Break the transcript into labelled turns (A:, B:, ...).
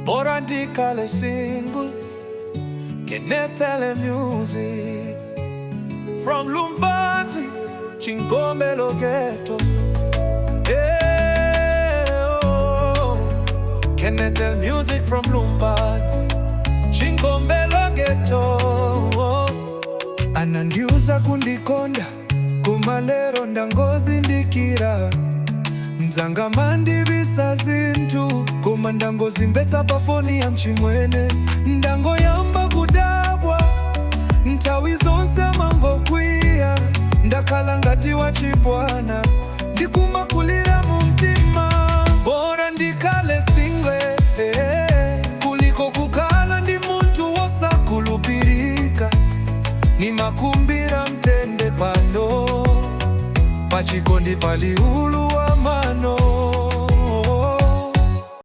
A: Bola ndikale single. Kenneth Music from Lumbadzi, Chingombelo Ghetto. Yeah, oh. Kenneth Music from Lumbadzi, Chingombelo Ghetto. Oh. Anandiuza kundikonda, koma lero ndangozindikira mzanga amandibisa zinthu, koma ndangozimvetsa pafoni ya mchimwene. Ndangoyamba kudabwa, nthawi zonse amangokwiya. Ndakhala ngati wachibwana, ndikumakulira mu mtima. Bola ndikale single kuliko kukhala ndi munthu wosakhulupirika. Nimakumbira mtende pano, pachikondi pali ulu.